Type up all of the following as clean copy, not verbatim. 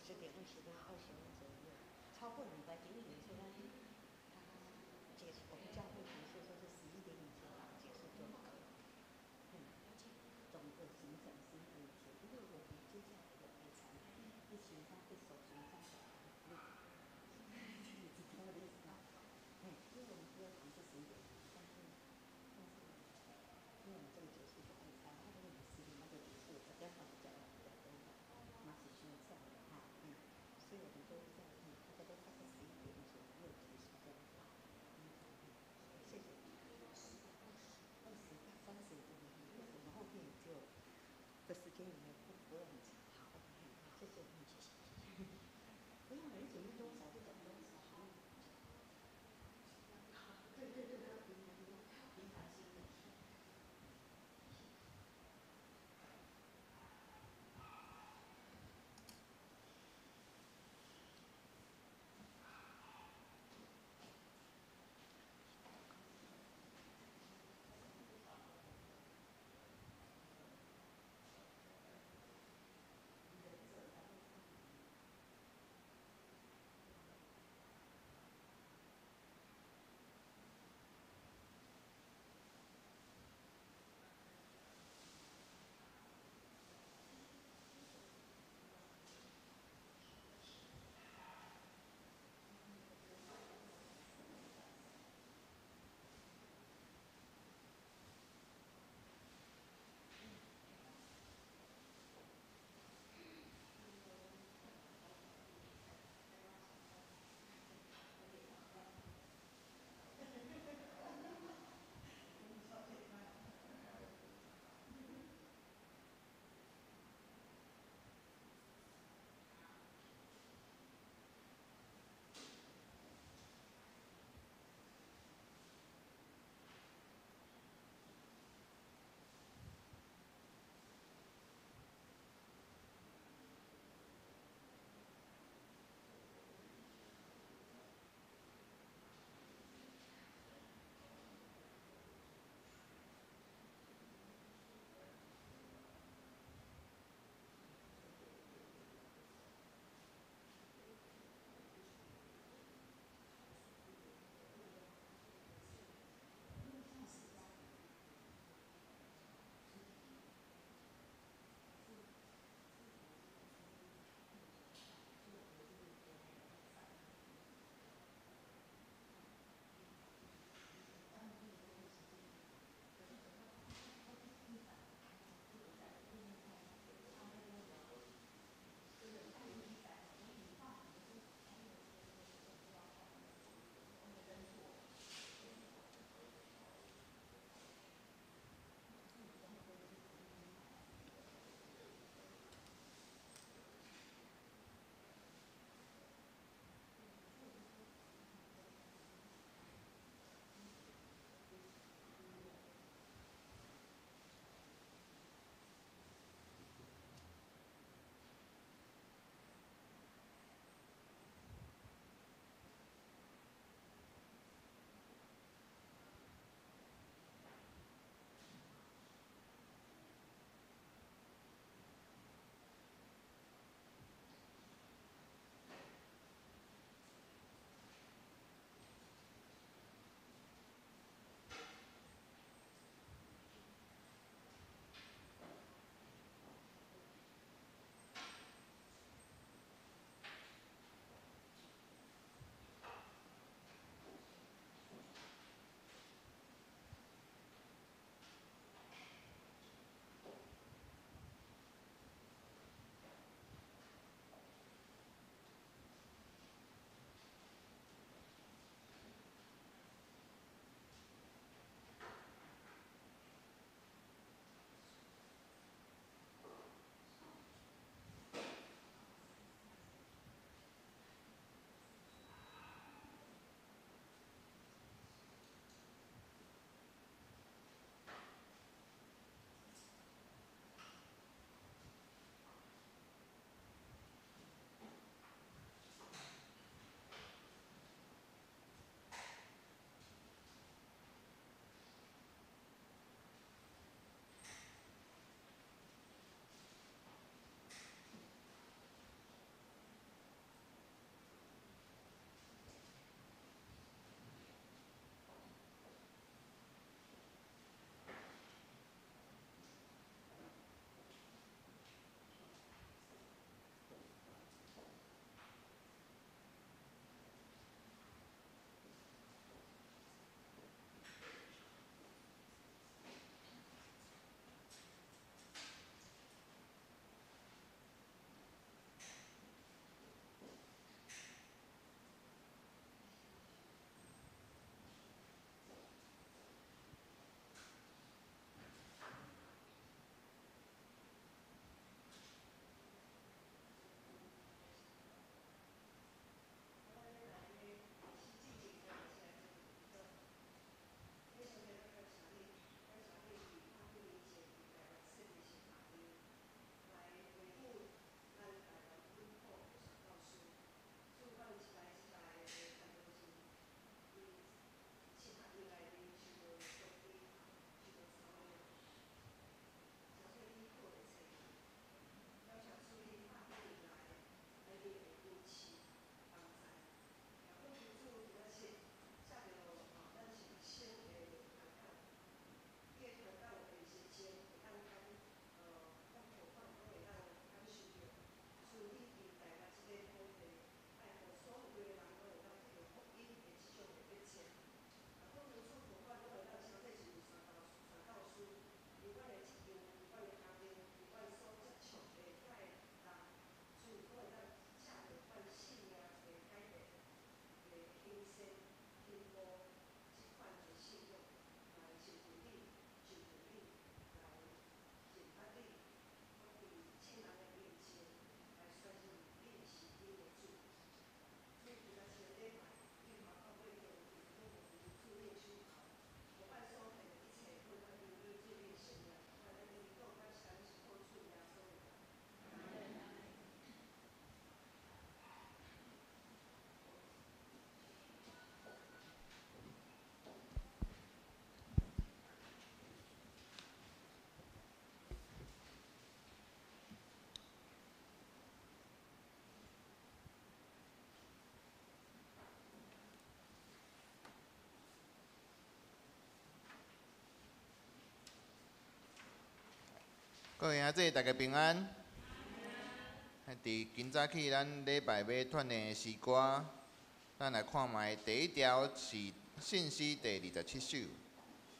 10點20到20分左右，超過沒關係，因為有時候他結束，我們教會結束說是十一點以前結束就好了。總的行程十一點以前，因為我們接下來的排程，一起他會手續再你知道我的意思嗎？因為我們第二堂是十一點，但是因為我們這個結束就愛餐，如果你10點半就結束，大家好比較比較多的，嘛是傷早的哈，所以我們都在大概都大概十一點左右。各位兄弟，大家平安。佇今早起，咱禮拜欲傳的詩歌，咱來看覓。第一條是信詩第27首，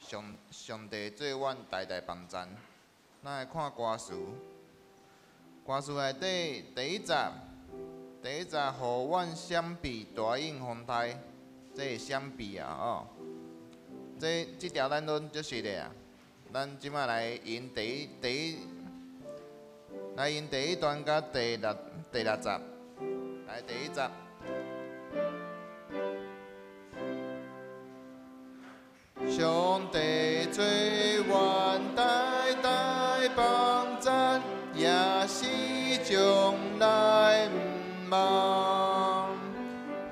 上上帝做阮大大幫贊。咱來看歌詞，歌詞內底第一節，第一節，予阮閃避大湧風颱，這是閃避啊哦。這這條咱攏足熟的啊。咱這擺來用第一第一，來用第一段佮第六第六節，來第一節。上帝做阮大大幫贊，也是將來毋望，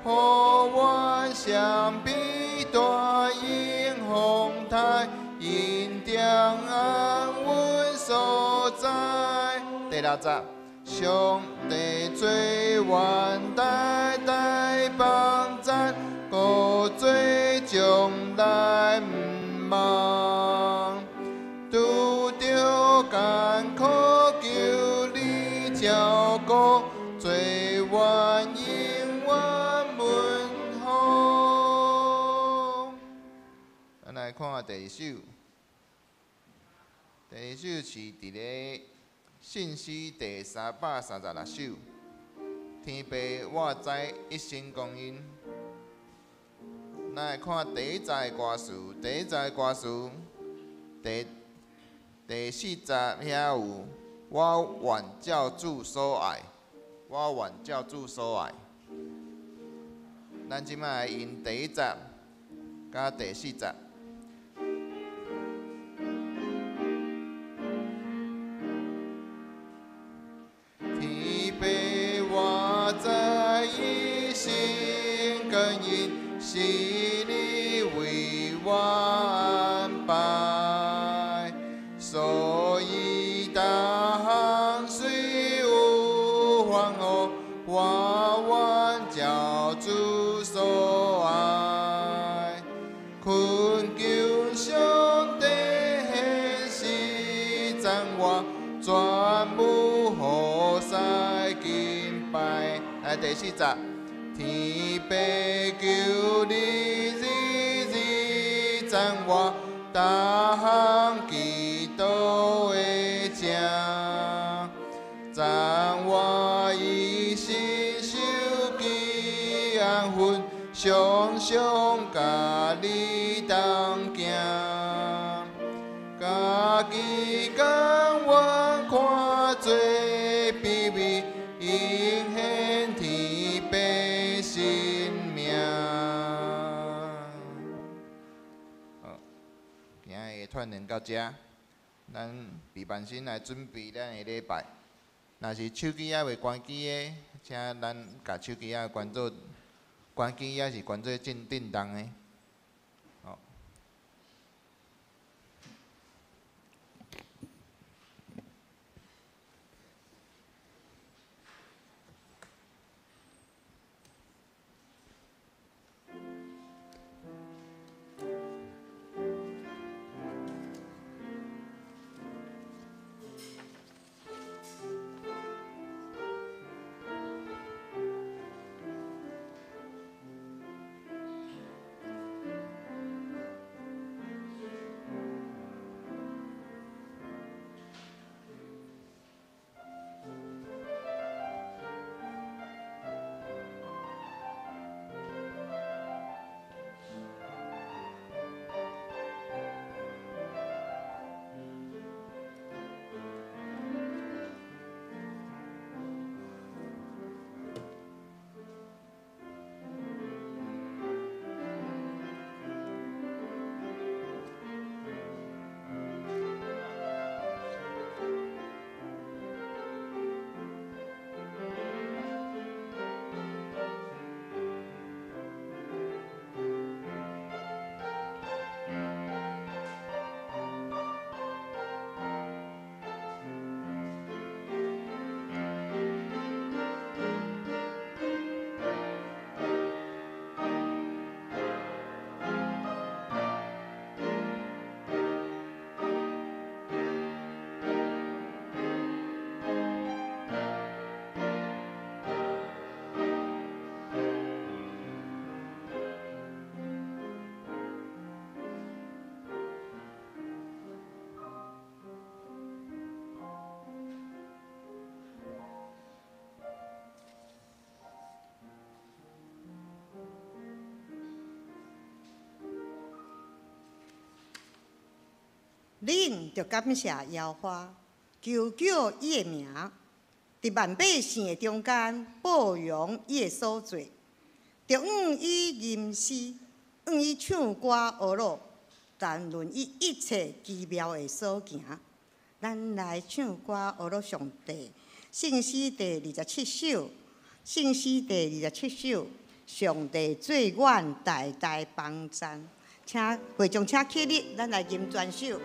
予阮閃避大湧風颱，恩典安穩所在。第六節，上帝做阮大大幫贊，閣做將來毋望，拄著艱苦求你照顧，做阮永遠門戶。咱來看第二首，第二首是佇咧信詩第336首，天父我知一生光陰。咱來看第一節的歌詞，第一節的歌詞，第第四節遐有我願照主所愛，我願照主所愛。咱這擺來用第一節佮第四節。天父我知一生耕耘，是你為我安排，所以逐項雖有煩惱，我願照主所愛，懇求上帝顯示讚我，全無予使敬拜。來第四節。天父求你日日讚我，逐項祈禱的正，讚我一生受記安分，常常佮你同行，家己甘願看做卑微，榮顯天父聖名。好，今仔日團練到遮，咱備辦先來準備咱的禮拜。若是手機猶未關機的，請咱共手機仔關做關機，抑是關做震震動的。好。恁著感謝耶和華，求叫伊的名，佇萬百姓的中間報揚伊的所做，著向伊吟詩，向伊唱歌呵咾，談論伊一切奇妙的所行。咱來唱歌呵咾上帝，聖詩第二十七首，聖詩第二十七首，上帝做阮大大幫贊，請會眾請起立，咱來吟全首。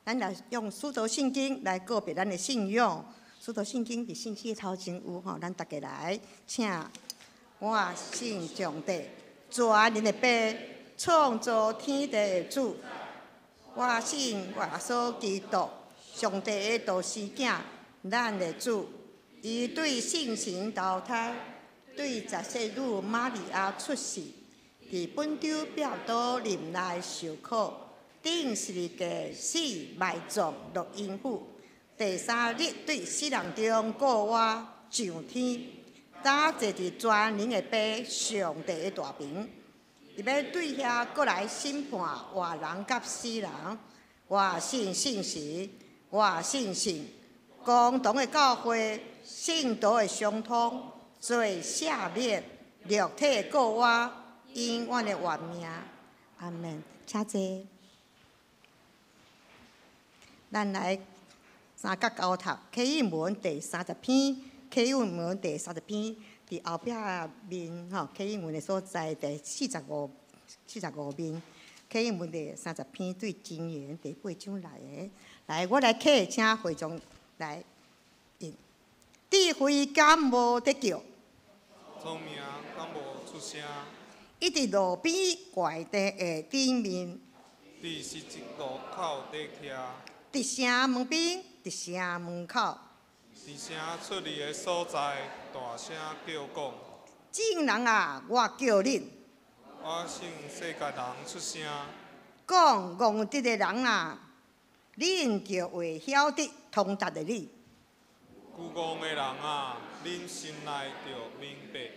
咱來用使徒信經來告別咱的信仰。使徒信經佇信息頭前有吼，咱逐家來，請我信上帝，全能的父，創造天地的主。我信耶穌基督，上帝的獨生囝，咱的主。伊對聖神投胎，對十世女瑪利亞出世，佇本丟彼拉多任內受苦。釘十字架死埋葬落陰府，第三日對死人中復活上天，搭坐佇全能的父上帝的大爿，伊欲對遐閣來審判活人佮死人。我信聖神，我信信共同的教會，聖徒的相通，罪赦免，肉體復活，永遠的活命。阿門。請坐。咱來三角交讀啟應文第三十篇，啟應文第三十篇，佇後壁面吼，啟應文的所在第45面，啟應文第三十篇對箴言第八章來的。來，我來啟，請會眾來應。智慧敢無得救？聰明敢無出聲？伊佇路邊跪地的頂面。佇十字路口佇徛。佇城門邊，佇城門口。佇城出入的所在，大聲叫講。眾人啊，我叫恁。我向世界人出聲。講戇直的人啊，恁著會曉得通達的理。愚戇的人啊，恁心內著明白。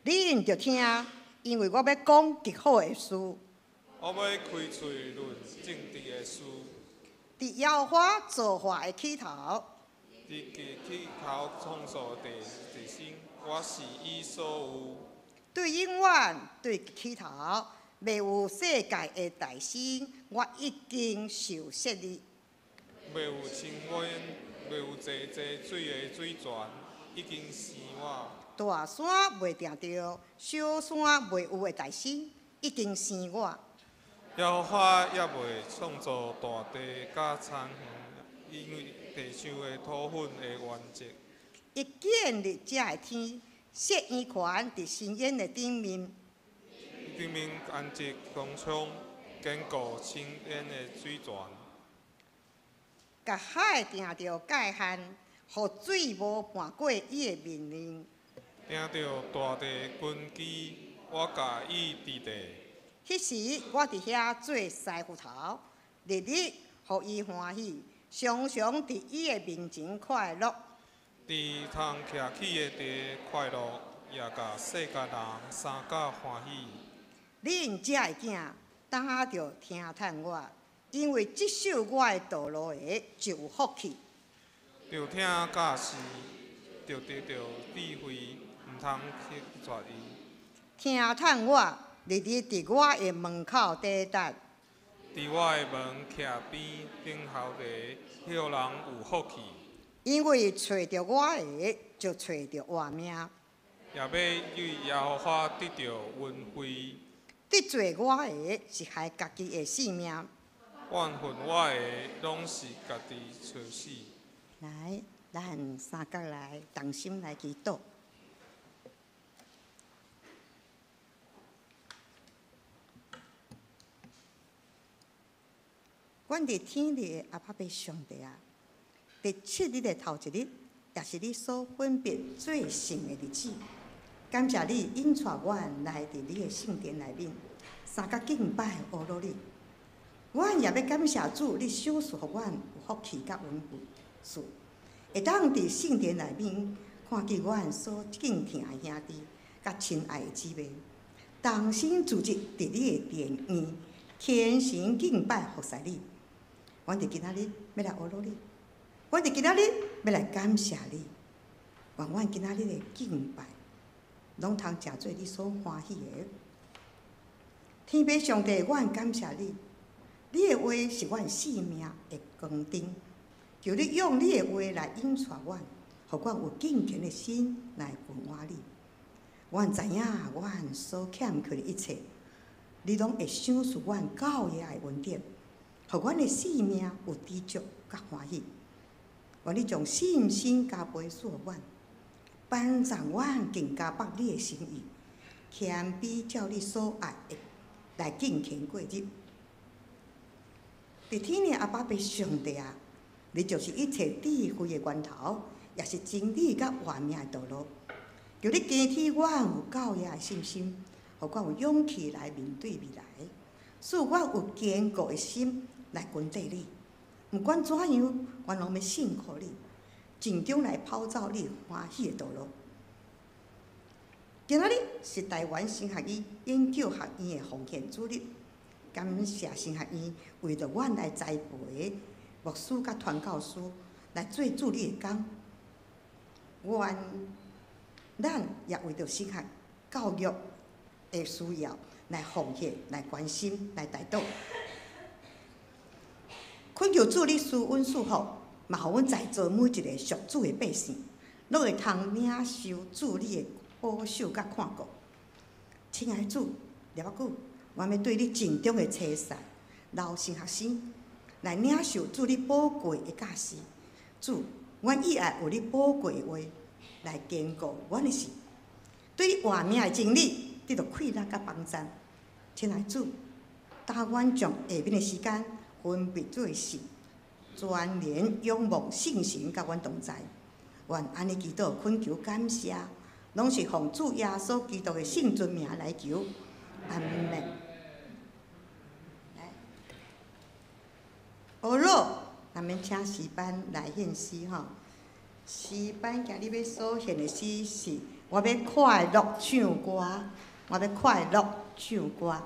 恁著聽，因為我欲講極好的事。我欲開喙論正直的事。佇耶和華造化的起頭，佇起頭創造地地生，我是伊所有。對永遠對起頭，未有世界的誕生，我已經受設立。未有深淵，未有濟濟水的水泉，已經生我。大山未定著，小山未有的誕生，已經生我。耶和華猶未創造大地佮田園，因為地上的土粉的原則。伊建立這个天，設圓環佇深淵的頂面。頂面安置穹蒼，堅固深淵的水泉。共海定著界限，予水無叛過伊的命令。定著大地的根基，我共伊治地。彼時我佇遐做師傅頭，日日予伊歡喜，常常佇伊的面前快樂。佇通徛起的地快樂，也共細甲人相佮歡喜。恁這的囝，當著聽勸我，因為執守我的道路的就有福氣。著聽教示，著得著智慧，毋通棄絕伊。聽勸我，日日佇我的門口底等。佇我的門徛邊等候的，彼號人有福氣。因為揣著我的，就揣著活命。也欲對耶和華得著恩惠。得罪我的，是害家己的性命。怨恨我的，攏是家己揣死。來，咱三角來同心來祈禱。阮佇天裡的阿爸父上帝啊，佇七日的頭一日，也是你所分別做聖的日子。感謝你引帶阮來佇你的聖殿內面，相佮敬拜阿羅你。阮也欲感謝主，你賞賜予阮有福氣佮恩賜，會當佇聖殿內面看見阮所敬疼的兄弟佮親愛的姊妹，同心聚集佇你的殿院，虔誠敬拜服侍你。阮佇今仔日欲來阿羅你，阮佇今仔日欲來感謝你。願阮今仔日的敬拜，攏通成做你所歡喜的。天父上帝，阮感謝你，你的話是阮生命的光燈。求你用你的話來引帶阮，予阮有敬虔的心來跟隨你。阮知影，阮所欠缺的一切，你攏會賞賜阮夠額的恩典，予阮的生命有知足佮歡喜。願你將信心加倍賜予阮，幫助阮更加縛你的心意，謙卑照你所愛的來敬虔過日。佇天的阿爸父上帝啊，你就是一切智慧的源頭，也是真理佮活命的道路。求你加添阮有夠額的信心，予阮有勇氣來面對未來，使阮有堅固的心來跟綴你。毋管怎樣，阮攏欲信靠你，盡忠來跑走你歡喜的道路。今仔日是台灣神學院研究學院的奉獻主日，感謝神學院為著阮來栽培牧師佮傳教師來做主日的工。願咱也為著神學教育的需要來奉獻、來關心、來代禱。懇求主你賜恩賜福，嘛予阮在座每一個屬主的百姓，攏會通領受主你的保守佮看顧。親愛的主，念仔久，阮欲對你盡忠的差遣，老神學生來領受主你寶貴的教示。主，阮意愛有你寶貴的話來堅固阮的心，對你活命的真理得著氣力佮幫贊。親愛的主，擔阮將下面的時間分別做聖，全然仰望聖神佮阮同在。願按呢祈禱懇求感謝，攏是奉主耶穌基督的聖尊名來求。阿們。來，好咯，咱們請詩班來獻詩吼。詩班今日欲所獻的詩是：我欲快樂唱歌，我欲快樂唱歌。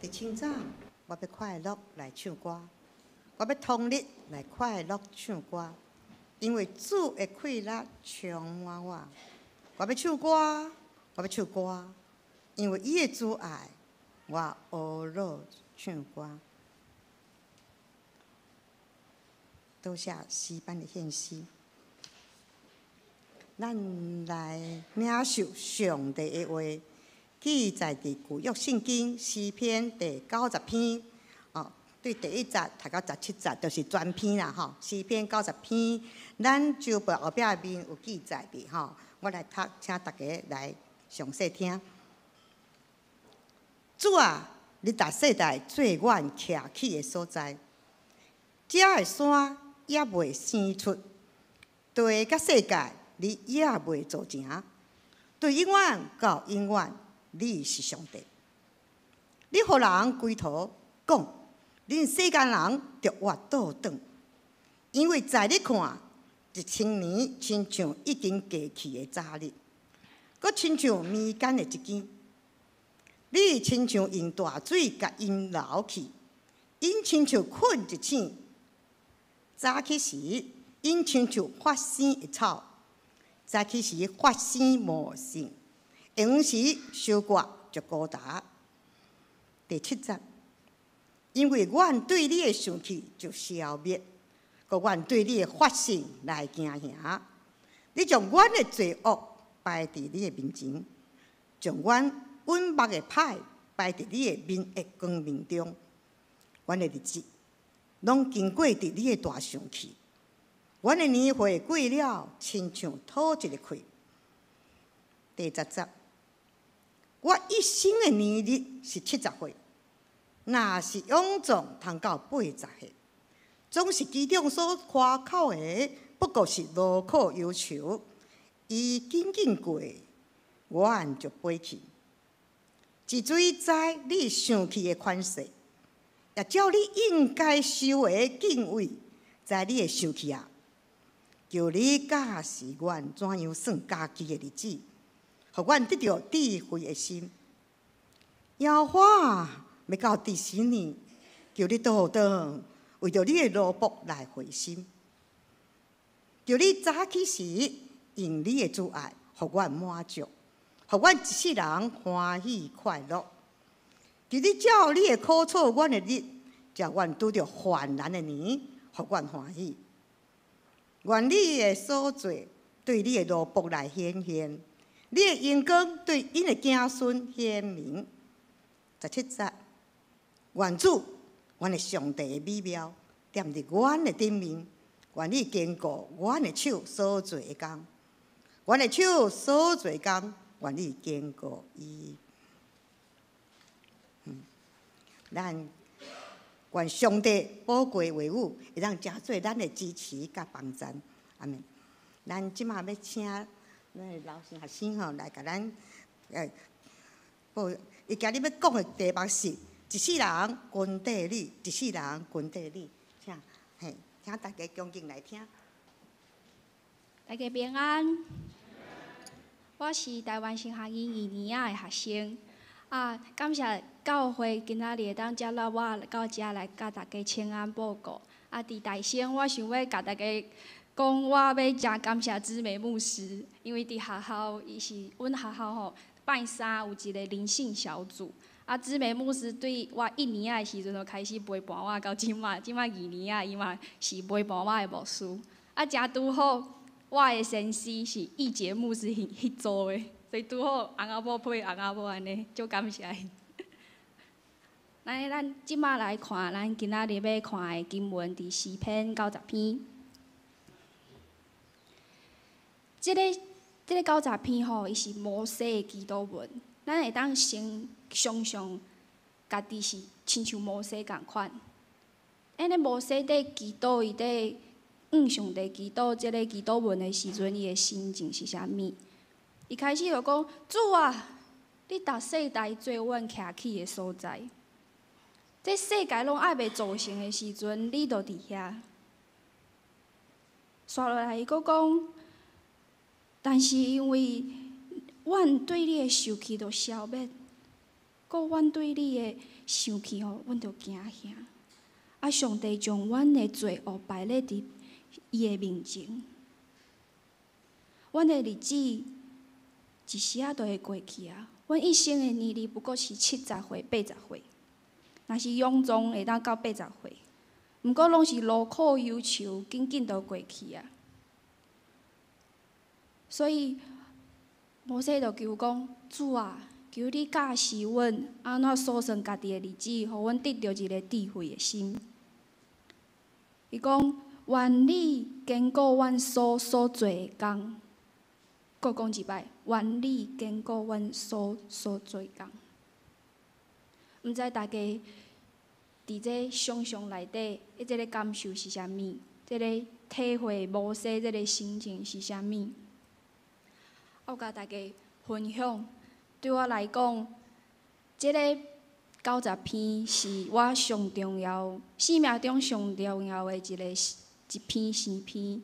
伫清早，我欲快乐来唱歌，我欲通日来快乐唱歌，因为主的气力充满我。我欲唱歌，我欲唱歌，因为伊的慈爱，我呵乐唱歌。多谢诗班的献诗，咱来领受上帝的话，记载伫旧约圣经诗篇第九十篇，哦，对第一节读到十七节，就是全篇啦，吼。诗篇九十篇，咱周报后壁面有记载伫吼，我来读，请大家来详细听。主啊，你逐世代做阮徛起的所在，遮的山犹未生出，地佮世界你犹未造成，对永远到永远，你是上帝。你予人归途讲，恁世间人著活倒转，因为在你看，一千年亲像已经过去的早日，阁亲像暝间的一更。你亲像用大水共𪜶流去，𪜶亲像睏一醒。早起时，𪜶亲像发生的草；早起时发生茂盛，下昏时收割就高达。第七节，因为阮对你的生气就消灭，阁阮对你的发性来惊吓。你将阮的罪恶摆伫你的面前，将阮稳目的歹摆伫你的面的光明中。阮的日子拢经过伫你的大生气，阮的年岁过了，亲像吐一个气。第十节，我一生的年日是70岁，若是勇壮，通到80岁，总是其中所夸口的，不过是劳苦忧愁。伊紧紧过，阮就飞去。自水知你生气的款式，也照你应该受的敬畏，知你的生气啊！求你教示阮怎样算家己的日子，予阮得著智慧的心。耶和华欲到佇时呢？求你倒转，为著你的奴仆来回心。求你早起时，用你的慈爱，予阮满足，予阮一世人欢喜快乐。求你照你的苦楚，阮的日，叫阮拄著患难的年，予阮欢喜。愿你的所做对你的奴仆来显现，你的荣光对𪜶的子孙显明。17节，愿主，阮的上帝的美妙，踮伫阮的顶面，愿你坚固阮的手所做的工，阮的手所做的工，愿你坚固伊。咱愿上帝宝贵话语，会当成做咱的支持佮帮赞。阿们。咱这马欲请咱的老師學生吼來共咱報。伊今日欲講的題目是一世人跟綴你，一世人跟綴你，請嘿，請大家恭敬來聽。大家平安，我是台灣神學院二年仔的學生。啊，感謝教會今仔日會當接納我到遮來佮大家請安報告。啊，佇大先，我想欲共大家講，我欲誠感謝姊妹牧師，因為佇學校，伊是阮學校吼，拜三有一个靈性小組。啊，姊妹牧師對我一年仔的時陣就開始陪伴我到這馬，這馬二年仔，伊嘛是陪伴我的牧師。啊，誠拄好，我的先生是義傑牧師彼組的，所以拄好翁仔某配翁仔某按呢，足感謝𪜶。咱這馬來看，咱今仔日欲看的經文，佇詩篇九十篇。這个九十篇吼，伊是摩西的祈禱文。咱會當先想像家己是親像摩西仝款。按呢摩西佇祈禱，伊佇向上帝祈禱這个祈禱文的時陣，伊的心情是啥物？伊開始就講：主啊，你逐世代做阮徛起的所在。這世界攏猶未造成的時陣，你就佇遐。紲落來，伊閣講，但是因為阮對你的受氣就消滅，閣阮對你的生氣吼，阮就驚嚇。啊，上帝將阮的罪惡擺咧佇伊的面前，阮的日子一時仔就會過去啊！阮一生的年日不過是70歲、80歲，若是勇壯會當到80歲，毋過攏是勞苦憂愁，緊緊就過去啊！所以摩西就求講：主啊，求你教示阮按怎數算家己的日子，予阮得著一个智慧的心。伊講：願你堅固阮所做的工。閣講一擺，願你堅固阮所做的工。毋知大家佇這想像內底，這个感受是啥物？這个體會摩西這个心情是啥物？我共大家分享，對我來講，這个九十篇是我上重要、生命中上重要的一篇詩篇，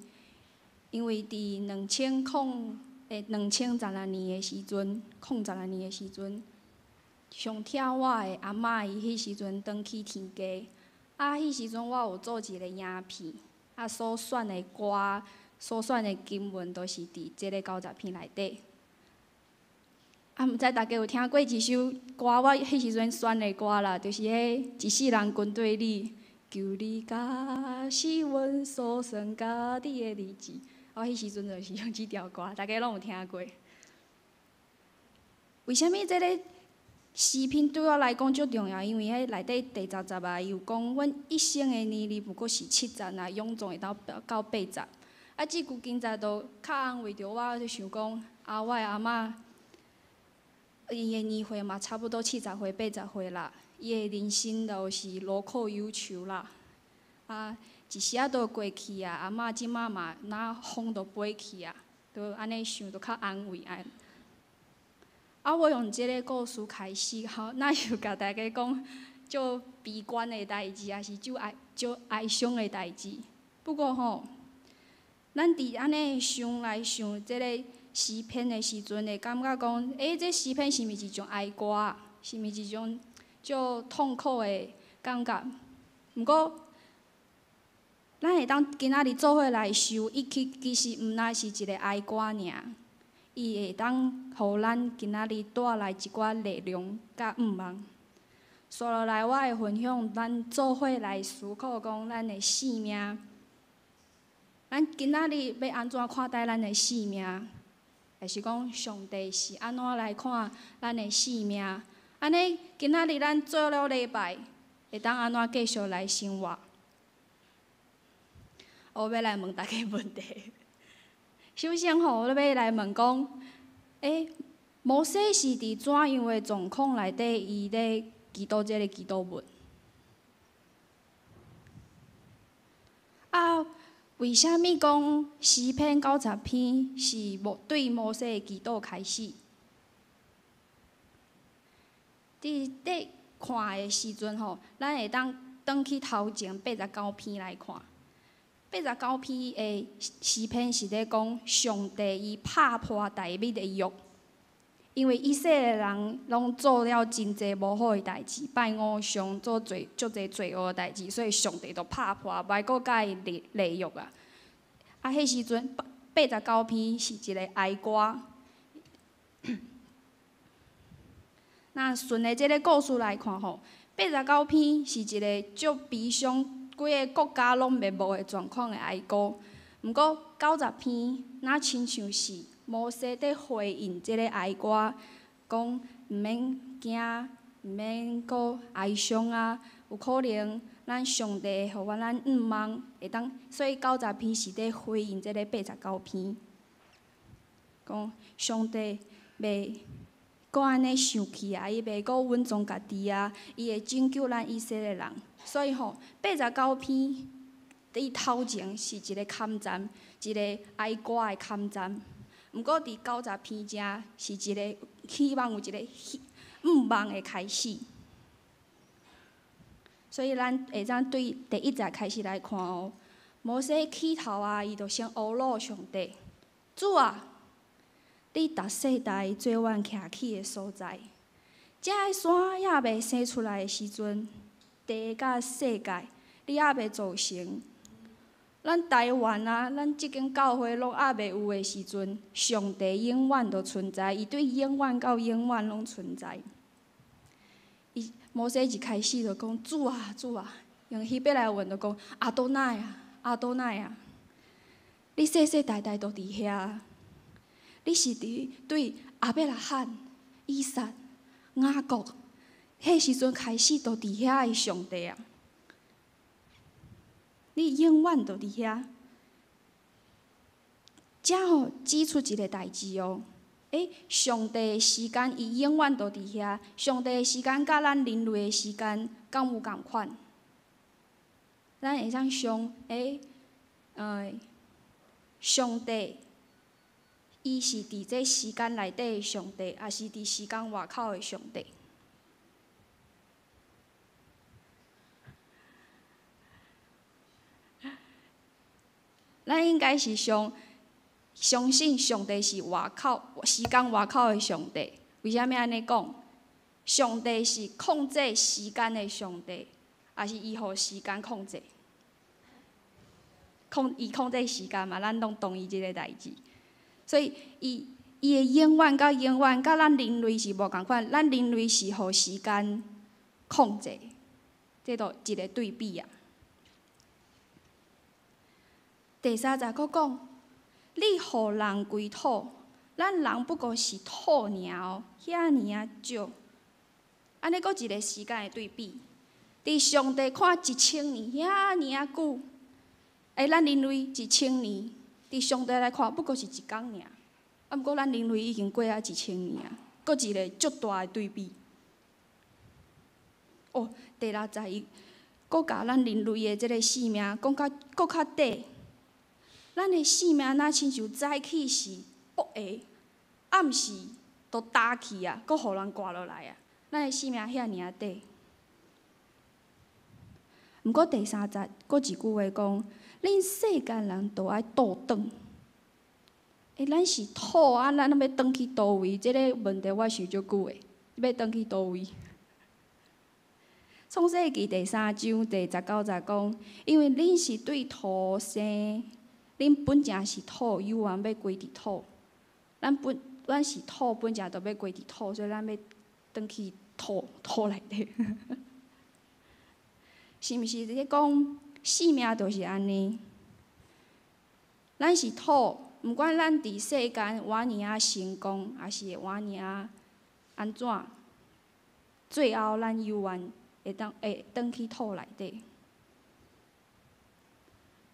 因為佇2016年的時陣，零十六年的時陣，上疼我的阿嬤伊彼時陣轉去天家，啊，彼時陣我有做一个影片，啊，所選的歌、所選的經文，都是佇這个九十篇內底。啊，毋知大家有聽過一首歌，我彼時陣選的歌啦，就是彼一世人跟綴你，求你教示阮數算家己的日子。我彼時陣就是用這條歌，大家攏有聽過。為啥物這个詩篇對我來講足重要？因為彼內底第十節啊，伊有講，阮一生的年日不過是70，若勇壯會當到八十。啊，這句經節就較安慰著我，就想講，啊，我的阿嬤，伊的年歲嘛差不多70歲、80歲啦，伊的人生就是勞苦憂愁啦。啊，一時仔都過去啊，阿嬤這馬嘛，若風都飛去啊，就按呢想，就較安慰按。啊，我用這个故事開始，吼，若是共大家講足悲觀的代誌，抑是足哀傷的代誌。不過吼，咱佇按呢想來想這个詩篇的時陣，會感覺講，這詩篇是毋是一種哀歌？是毋是一種足痛苦的感覺？毋過，咱會當今仔日做伙來想，伊其實毋但是一个哀歌爾，伊會當予咱今仔日帶來一寡力量佮向望。紲落來，我會分享咱做伙來思考講咱的生命，咱今仔日欲按怎看待咱的生命？抑是講上帝是按怎來看咱的生命？按呢，今仔日咱做了禮拜，會當按怎繼續來生活？我欲來問大家問題。首先吼，我欲來問講，摩西是佇怎樣的狀況內底，伊咧祈禱這个祈禱文？啊，為啥物講詩篇九十篇是摩對摩西的祈禱開始？佇咧看的時陣吼，咱會當轉去頭前八十九篇來看。八十九篇的詩篇是咧講上帝伊拍破大衛的約，因為以色列人攏做了真濟無好的代誌，拜偶像，做濟足濟罪惡的代誌，所以上帝就拍破，無愛閣佮伊立立約啊。啊，彼時陣八十九篇是一个哀歌。那順著這个故事來看吼，八十九篇是一个足悲傷，規个國家攏滅亡的狀況的哀歌。毋過九十篇，若親像是摩西佇回應這个哀歌，講毋免驚，毋免閣哀傷啊。有可能咱上帝會予咱向望，會當，所以九十篇是佇回應這个八十九篇，講上帝袂閣按呢生氣啊，伊袂閣隱藏家己啊，伊會拯救咱以色列人。所以吼，八十九篇佇頭前是一个崁讚，一个哀歌的崁讚。毋過佇九十篇遮是一个希望有一个希向望的開始。所以咱會當對第一節開始來看哦。摩西起頭啊，伊就先呵咾上帝，主啊，你逐世代做阮徛起的所在。這个山猶未生出來的時陣，地佮世界，你猶未造成。咱台灣啊，咱這間教會攏猶未有的時陣，上帝永遠都存在，伊對永遠到永遠攏存在。伊摩西一開始就講主啊，主啊，用希伯來文就講阿多乃啊，阿多乃啊，你世世代代都佇遐，你是佇對亞伯拉罕、以撒、雅各，彼時陣開始都佇遐的上帝啊，你永遠都佇遐。這吼指出一个代誌哦。欸，上帝的時間伊永遠都佇遐。上帝的時間佮咱人類的時間敢有仝款？咱會當想，欸，上帝伊是佇這時間內底的上帝，抑是佇時間外口的上帝？咱應該是想相信上帝是外口時間外口的上帝。為啥物按呢講？上帝是控制時間的上帝，抑是伊予時間控制？伊控制時間嘛，咱攏同意這个代誌。所以，伊伊的永遠到永遠，佮咱人類是無仝款。咱人類是予時間控制，這就一个對比啊。第三節閣講，你予人歸土，咱人不過是土爾哦，遐爾仔少。按呢閣一个時間的對比，佇上帝看一千年遐爾仔久，欸，咱人類一千年，佇上帝來看不過是一工爾。啊，毋過咱人類已經過啊一千年啊，閣一個足大的對比。哦，第六節伊閣共咱人類的這个性命講較閣較短。咱的性命若親像早起是薄的，暗時都焦去啊，閣予人割落來啊。咱的性命遐爾仔短。毋過第三節閣一句話講：恁世間人都愛倒轉。欸，咱是土啊，咱欲轉去佗位？這个問題我想足久的，欲轉去佗位？創世記第三章第十九節講：因為恁是對土生。恁本正是土，猶原欲歸佇土。咱本咱是土，本正就欲歸佇土，所以咱欲轉去土土內底。是毋是咧講性命就是按呢？咱是土，毋管咱佇世間偌爾仔成功，抑是偌爾仔按怎，最後咱猶原會當會轉去土內底。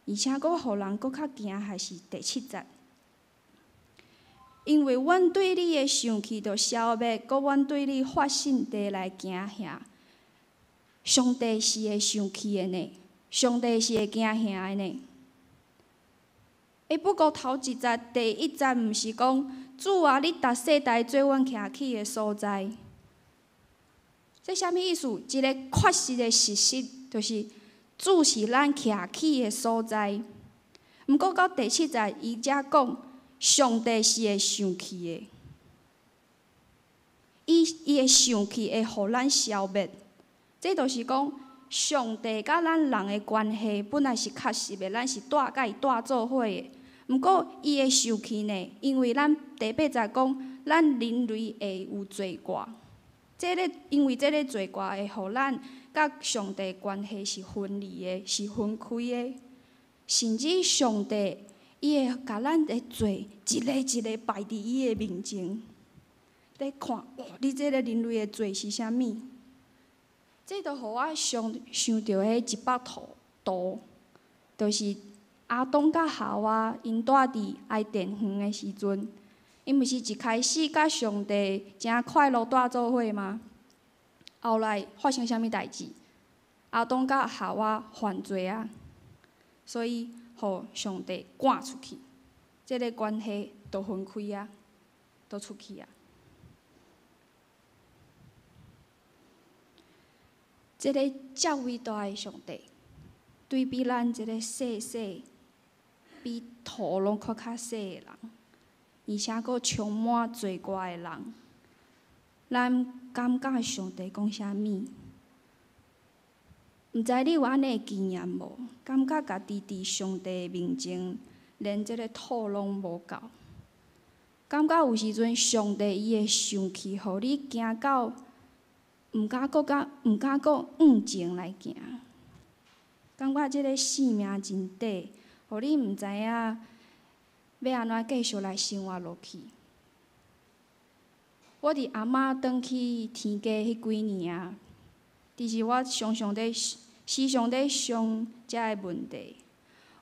而且閣予人閣較驚，還是第七節，因為阮對你的生氣就消滅，閣阮對你發信地來驚嚇。上帝是會生氣的呢，上帝是會驚嚇的呢。欸，不過頭一節、第一節毋是講主啊，你逐世代做阮徛起的所在。這啥物意思？一个確實的事實，就是主是咱徛起的所在。毋過到第七節，伊才講上帝是會生氣的，伊會生氣，會予咱消滅。這就是講，上帝佮咱人的關係本來是確實的，咱是住佮伊住做伙的。毋過伊會生氣呢，因為咱第八節講，咱人類會有罪過。這个因為這个罪過會予咱佮上帝關係是分離的，是分開的。甚至上帝伊會共咱的罪一个一个擺佇伊的面前，咧看，哇！你這个人類的罪是啥物？這就予我想想著彼一幅圖圖，就是亞當佮夏娃𪜶住佇伊甸園的時陣，𪜶毋是一開始佮上帝誠快樂住做伙嗎？後來發生啥物代誌？亞當佮夏娃犯罪啊，所以予上帝趕出去，這个關係就分開啊，就出去啊。這个遮偉大的上帝，對比咱這个細細比土攏閣較細的人，而且閣充滿罪過的人，咱敢佮上帝講啥物？毋知你有按呢的經驗無？感覺家己佇上帝面前，連這个土攏無夠。感覺有時陣上帝伊會生氣，予你驚到毋敢閣敢毋敢閣向前來行。感覺這个生命真短，予你毋知影欲按怎繼續來生活落去。我佇阿嬤轉去天家彼幾年啊，其實我常常咧時常咧想遮个問題。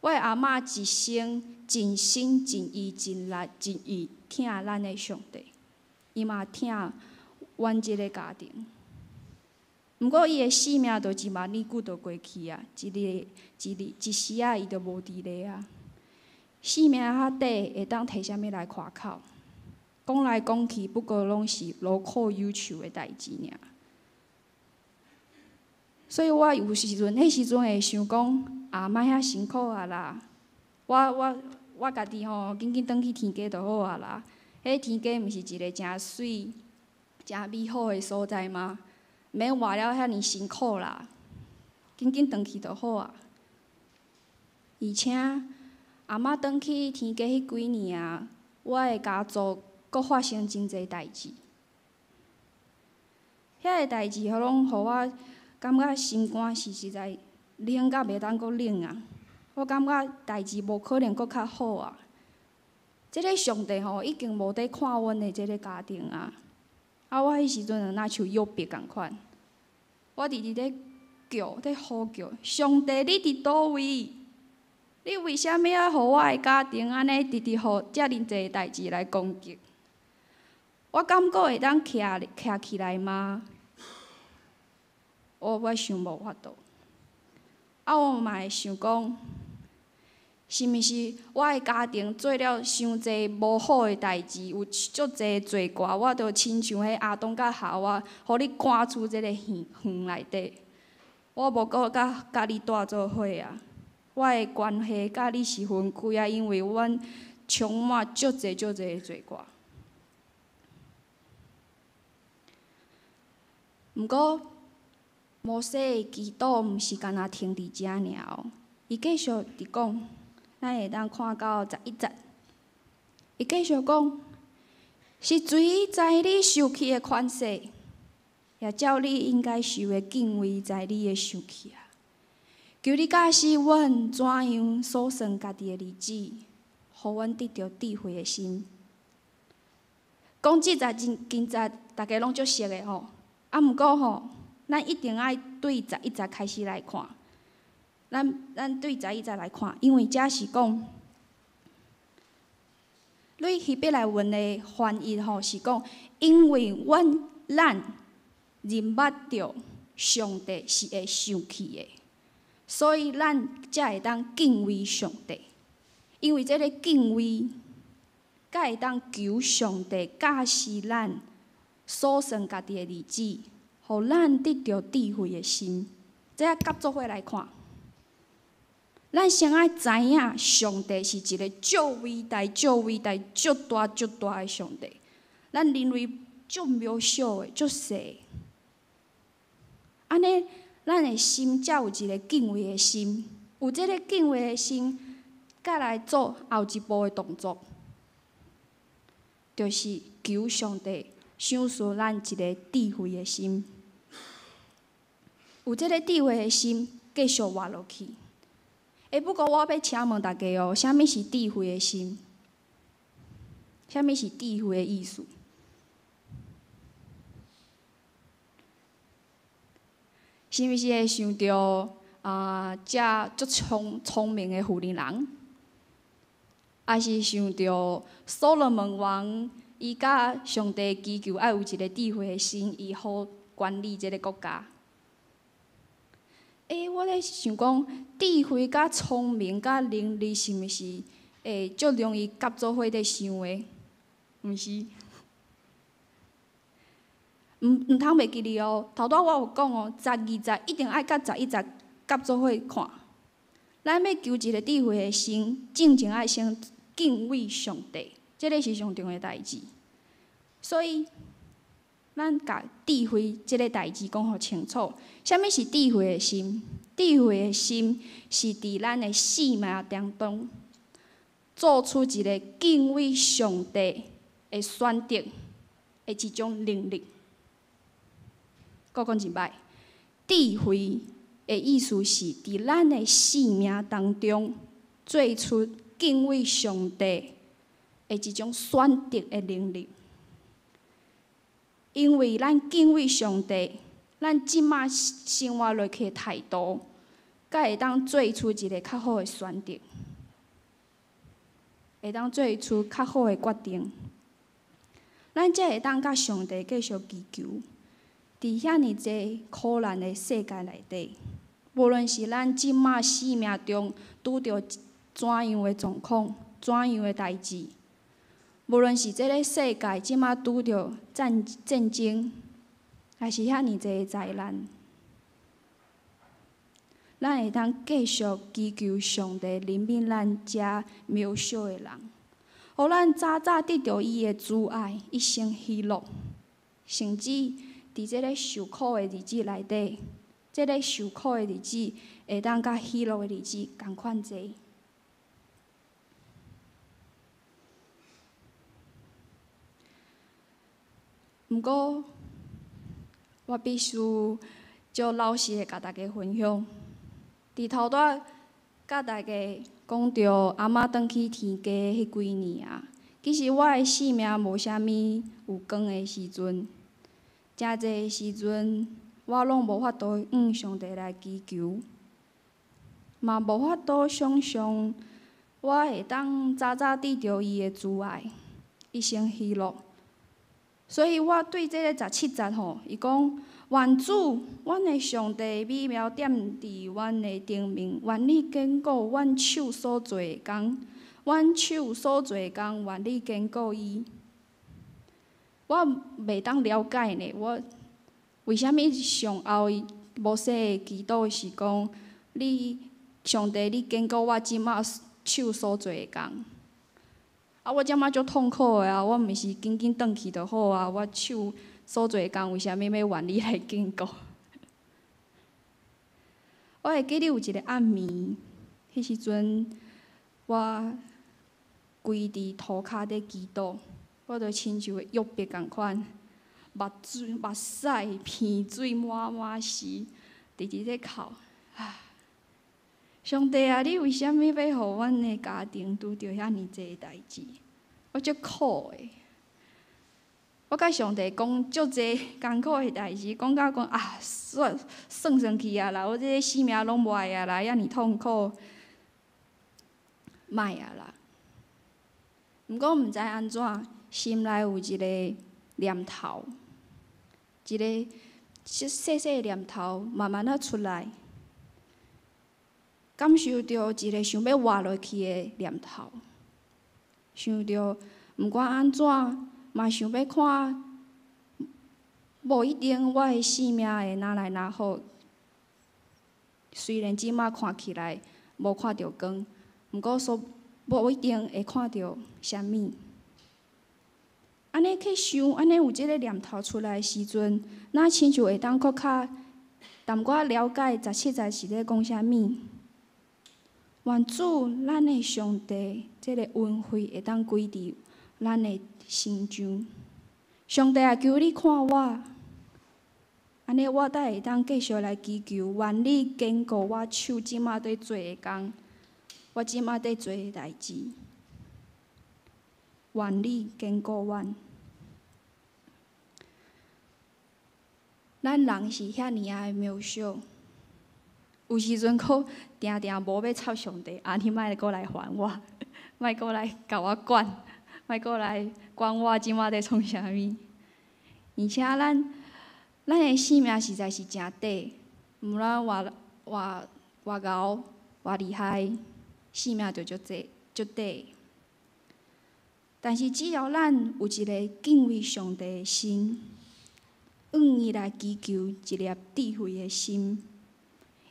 我的阿嬤一生盡心盡意盡力盡意疼咱的上帝，伊嘛疼阮這个家庭。毋過伊的生命就這麼爾久就過去啊，一日一日一時仔伊就無佇咧啊。生命較短，會當提啥物來誇口？講來講去，不過攏是勞苦憂愁的代誌爾。所以我有時陣，彼時陣會想講，啊，莫遐辛苦啊啦！我我我家己吼，緊緊轉去天家就好啊啦。彼天家毋是一个誠媠、誠美好的所在嗎？免活了遐爾辛苦啦，緊緊轉去就好啊。而且阿嬤轉去天家彼幾年啊，我的家族閣發生真濟代誌。遐个代誌，攏予我感覺心肝是實在冷甲袂當閣冷啊！我感覺代誌無可能閣較好啊！這个上帝吼已經無佇看阮的這个家庭啊！啊，我彼時陣就若像約伯仝款，我直直咧叫，咧呼叫，上帝，你佇佗位？你為啥物愛予我的家庭按呢直直予遮爾濟代誌來攻擊？我敢閣會當徛徛起來嗎？我我想無法度。啊，我嘛會想講，是毋是我的家庭做了傷濟無好的代誌，有足濟罪過，我就親像彼亞當佮夏娃，予你趕出這个園園內底，我無閣佮佮你蹛做伙啊！我的關係佮你是分開啊，因為阮充滿足濟足濟的罪過。毋過，摩西的祈禱毋是干焦停佇遮爾哦，伊繼續佇講，咱會當看到11節，伊繼續講，是誰知你受氣的款式，也照你應該受的敬畏，知你的受氣啊！求你教示阮怎樣數算家己的日子，予阮得著智慧的心。講這節真經節，大家攏足熟的吼，啊，毋過吼，咱一定愛對十一節開始來看。咱咱對十一節來看，因為這是講，對希伯來文的翻譯吼是講，因為阮咱認捌著上帝是會生氣的，所以咱才會當敬畏上帝。因為這个敬畏，才會當求上帝教示咱所算家己的日子，予咱得著智慧的心。這啊佮做伙來看，咱先愛知影上帝是一个足偉大、足偉大、足大、足大的上帝。咱人類足渺小的、足細的。按呢，咱的心才有一个敬畏的心，有這个敬畏的心，才來做後一步的動作，就是求上帝賞賜咱一个智慧的心。有這个智慧的心，繼續活落去。不過我欲請問大家哦，啥物是智慧的心？啥物是智慧的意思？是毋是會想著啊？這足聰聰明的婦人人，抑是想著所羅門王伊佮上帝祈求愛有一个智慧的心，伊好管理這个國家。我咧想講，智慧佮聰明佮能力是毋是會足容易合做伙咧想的？毋是。毋毋通袂記得哦，頭拄仔我有講哦，十二節一定愛佮十一節合做伙看。咱欲求一个智慧的心，進前愛先敬畏上帝，這个是上重要的代誌。所以，咱共智慧這个代誌講予清楚。啥物是智慧的心？智慧的心是佇咱的生命當中，做出一个敬畏上帝的選擇的一種能力。閣講一擺，智慧的意思是佇咱的生命當中做出敬畏上帝的一種選擇的能力。因為咱敬畏上帝，咱這馬生活落去的態度，才會當做出一个較好的選擇，會當做出較好的決定。咱才會當佮上帝繼續祈求。佇遐爾濟苦難的世界內底，無論是咱這馬生命中拄著怎樣的狀況、怎樣的代誌，無論是這个世界這馬拄著戰戰爭，抑是遐爾濟的災難，咱會當繼續祈求上帝憐憫咱遮渺小的人，予咱早早得著伊的慈愛，一生喜樂，甚至佇這个受苦的日子內底，這个受苦的日子會當佮喜樂的日子仝款濟。毋過，我必須足老實的共大家分享，佇頭拄仔佮大家講著阿嬤轉去天家彼幾年啊，其實我的生命無啥物有光的時陣。誠濟時陣，我攏無法度向上帝來祈求，嘛無法度想像我會當早早得著伊的慈愛，一生喜樂。所以我對這个十七節吼，伊講：願主，阮的上帝美妙踮佇阮的頂面，願你堅固阮手所做的工，阮手所做的工，願你堅固伊。我袂當了解呢，我為啥物上後摩西的祈禱是講，你上帝，你堅固我這馬手所做的工。啊，我這馬足痛苦的啊，我毋是緊緊轉去就好啊，我手所做的工為啥物欲願你來堅固？我會記得有一个暗暝，彼時陣我跪佇塗跤咧祈禱。我就親像約伯仝款，目水、目屎、鼻水滿滿是，直直咧哭。啊！上帝啊，你為啥物欲予阮的家庭拄著遐爾濟的代誌？我足苦的。我佮上帝講足濟艱苦的代誌，講到講啊，算算算去啊啦，我這个生命攏無愛啊啦，遐爾痛苦，莫啊啦。毋過毋知按怎，心內有一个念頭，一个細細的念頭，慢慢仔出來。感受著一个想欲活落去的念头，想著毋管按怎，嘛想欲看，无一定我的性命会若来若好。虽然这马看起来无看著光，毋过说无一定会看著啥物。按呢去想，按呢有这个念头出来的时阵，若亲像会当阁较淡薄仔了解十七节是咧讲啥物。愿主咱的上帝，这个恩惠会当归伫咱的身上。上帝啊，求你看我，按呢我才会当继续来祈求，愿你坚固我手这马伫做的工，我这马伫做的代志。愿你坚固阮。咱人是遐尔仔的渺小，有时阵阁定定无欲插上帝，啊！你莫阁来烦我，莫阁来共我管，莫阁来管我这马伫创啥物。而且咱的生命实在是诚短，毋论偌偌偌𠢕偌厉害，生命就足济足短。但是只要咱有一个敬畏上帝的心，向伊来祈求一粒智慧的心，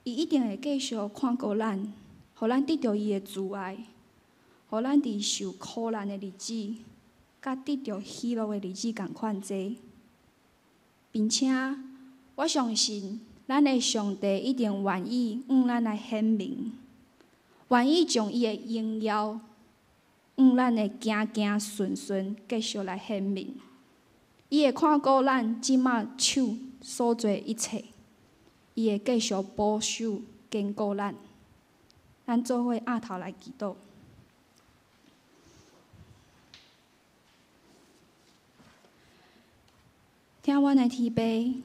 伊一定会继续看顾咱，予咱得著伊的慈爱，予咱伫受苦难的日子，佮得著喜乐的日子仝款济。并且，我相信咱的上帝一定愿意向咱来显明，愿意将伊的荣耀向咱的行行顺顺继续来显明。伊会看顾咱这马手所做一切，伊会继续保守坚固咱。咱做伙掩头来祈祷。听阮的天父，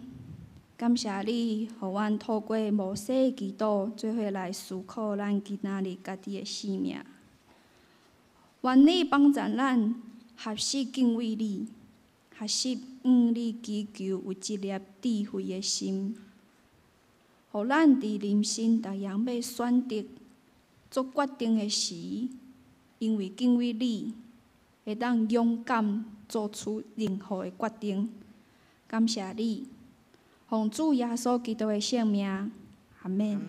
感谢你，予阮透过摩西的祈祷，做伙来思考咱今仔日家己的生命。愿你帮助咱学习敬畏你，学习向你祈求有一粒智慧的心，予咱伫人生逐样欲选择做决定的时，因为敬畏你，会当勇敢做出任何的决定。感谢你，奉主耶稣基督的圣名，阿们。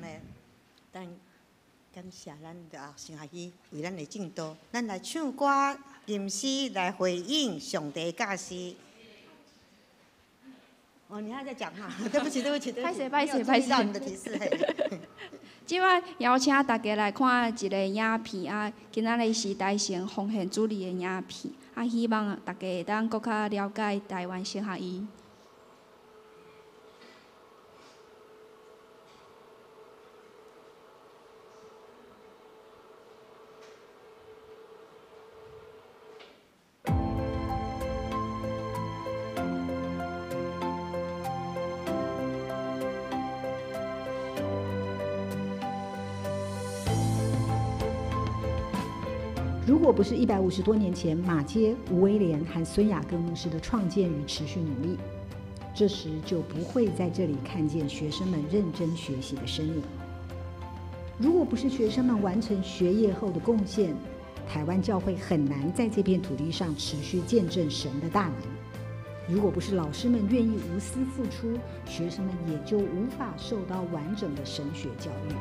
咱感谢咱的神学院为咱的证道，咱来唱歌、吟诗来回应上帝教示。哦，你还在讲哈？对不起，对不起，对不起。歹势，歹势，歹势。你的提示。这摆邀请大家来看一个影片啊，今仔日是台成奉献主义的影片啊，希望大家会当阁较了解台湾神学院。如果不是150多年前马偕、吴威廉和孙雅各牧师的创建与持续努力，这时就不会在这里看见学生们认真学习的身影。如果不是学生们完成学业后的贡献，台湾教会很难在这片土地上持续见证神的大能。如果不是老师们愿意无私付出，学生们也就无法受到完整的神学教育。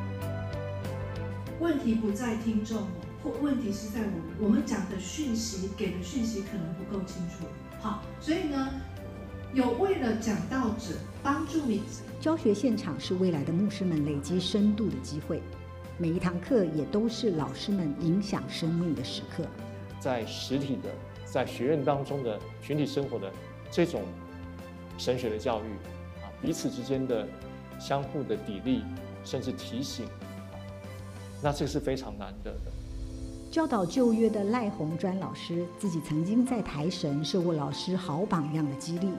问题不在听众。或问题是在我们，我们讲的讯息给的讯息可能不够清楚，好，所以呢，有为了讲道者帮助你。教学现场是未来的牧师们累积深度的机会，每一堂课也都是老师们影响生命的时刻。在实体的，在学院当中的群体生活的这种神学的教育啊，彼此之间的相互的砥砺，甚至提醒，那这个是非常难得的。教导旧约的赖鸿专老师自己曾经在台神受过老师好榜样的激励。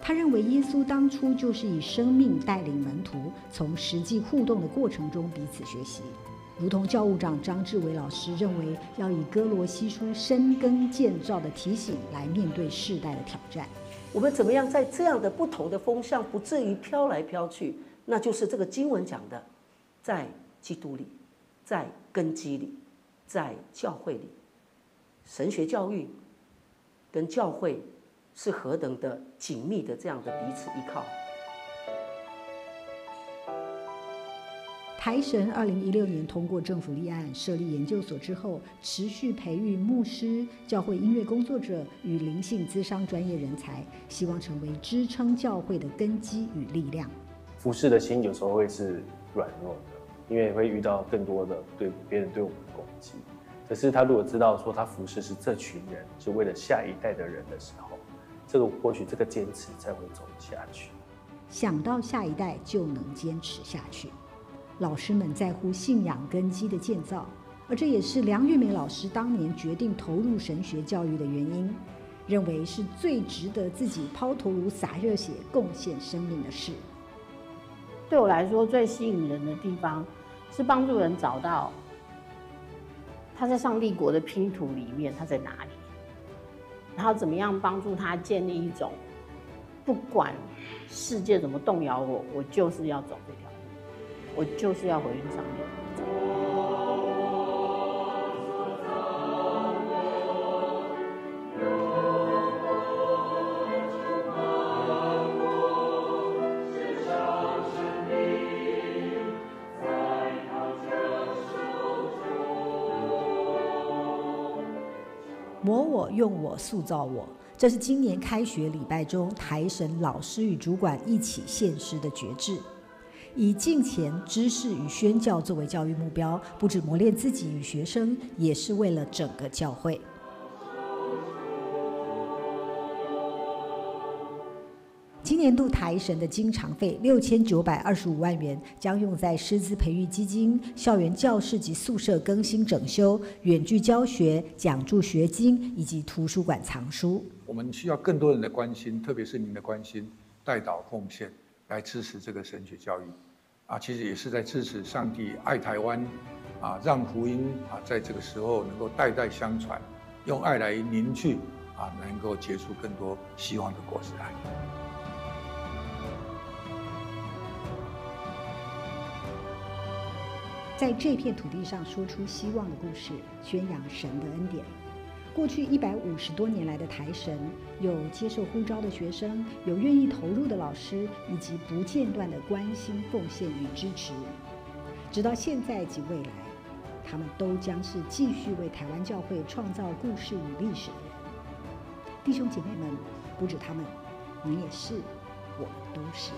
他认为耶稣当初就是以生命带领门徒，从实际互动的过程中彼此学习。如同教务长张志伟老师认为，要以歌罗西书深耕建造的提醒来面对世代的挑战。我们怎么样在这样的不同的风向，不至于飘来飘去？那就是这个经文讲的，在基督里，在根基里，在教会里，神学教育跟教会是何等的紧密的这样的彼此依靠。台神2016年通过政府立案设立研究所之后，持续培育牧师、教会音乐工作者与灵性咨商专业人才，希望成为支撑教会的根基与力量。服侍的心有时候会是软弱的，因为会遇到更多的对别人对我们的攻击。可是他如果知道说他服侍是这群人，是为了下一代的人的时候，这个或许这个坚持才会走下去。想到下一代就能坚持下去。老师们在乎信仰根基的建造，而这也是梁玉美老师当年决定投入神学教育的原因，认为是最值得自己抛头颅洒热血、贡献生命的事。对我来说，最吸引人的地方是帮助人找到他在上帝国的拼图里面他在哪里，然后怎么样帮助他建立一种不管世界怎么动摇我，我就是要走这条路，我就是要回应上帝。磨我，用我，塑造我，这是今年开学礼拜中台神老师与主管一起献诗的决志。以敬虔、知识与宣教作为教育目标，不止磨练自己与学生，也是为了整个教会。今年度台神的经常费6925万元，将用在师资培育基金、校园教室及宿舍更新整修、远距教学、奖助学金以及图书馆藏书。我们需要更多人的关心，特别是您的关心、代祷奉献，来支持这个神学教育。啊，其实也是在支持上帝爱台湾，啊，让福音啊在这个时候能够代代相传，用爱来凝聚，啊，能够结出更多希望的果实来。在这片土地上说出希望的故事，宣扬神的恩典。过去150多年来的台神，有接受呼召的学生，有愿意投入的老师，以及不间断的关心、奉献与支持。直到现在及未来，他们都将是继续为台湾教会创造故事与历史的人。弟兄姐妹们，不止他们，你也是，我们都是。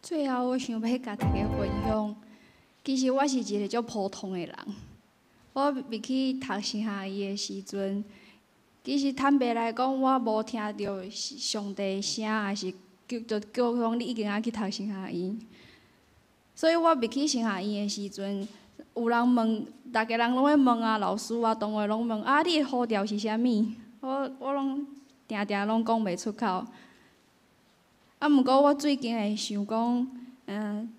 最後，我想欲共大家分享，其實我是一个足普通的人。我入去讀神學院的時陣，其實坦白來講，我無聽著上帝的聲，抑是叫就叫講你一定愛去讀神學院。所以我入去神學院的時陣，有人問，逐家人攏會問啊，老師啊，同學攏問啊，你的呼召是啥物？我攏定定攏講袂出口。啊，毋過我最近會想講，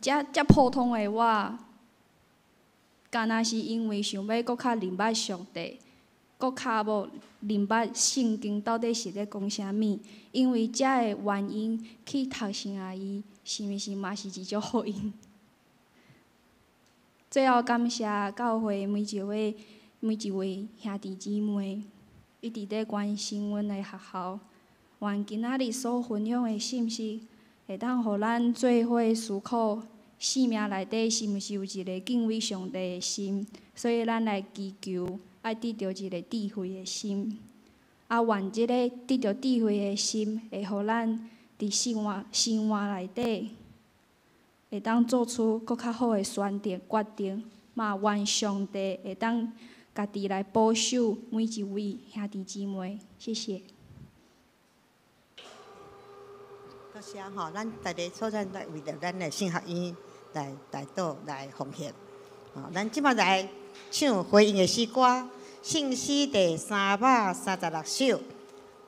遮遮普通的我，敢若是因為想欲閣較認捌上帝，閣較無認捌聖經到底是咧講啥物，因為遮个原因去讀神學院，是毋是嘛是一種福音？最後感謝教會每一位兄弟姊妹，一直咧關心阮的學校。願今仔日所分享的信息，會當予咱做伙思考，生命內底是毋是有一个敬畏上帝的心？所以咱來祈求，愛得著一个智慧的心。啊，願這个得著智慧的心，會予咱佇生活內底，會當做出閣較好的選擇決定。嘛，願上帝會當家己來保守每一位兄弟姊妹。謝謝。多謝吼，咱逐个所在來為著咱的神學院來代禱來奉獻。咱這擺來唱回應的詩歌，聖詩第336首，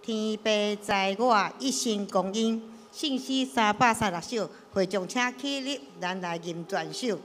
天父在我一生光陰。聖詩336首，會眾請起立，咱來吟全首。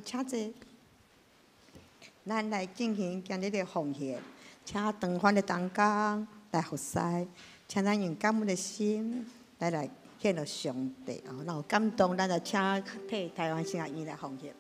請坐，咱來進行今日的奉獻，請長凡的同工來服侍，請咱用感恩的心來獻予上帝哦，若有感動，咱就請替台灣神學院來奉獻。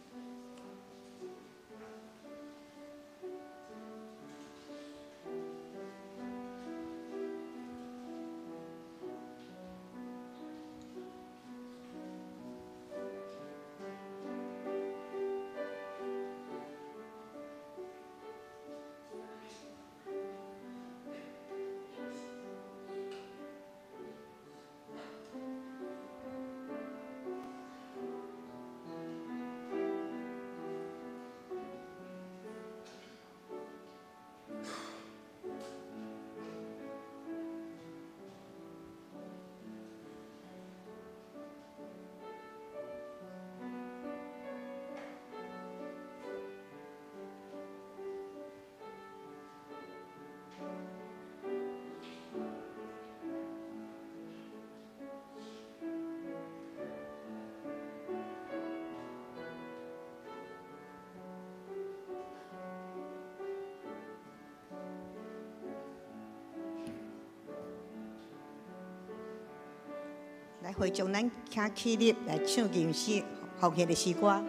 來會眾，咱請起立來唱吟詩奉獻的詩歌。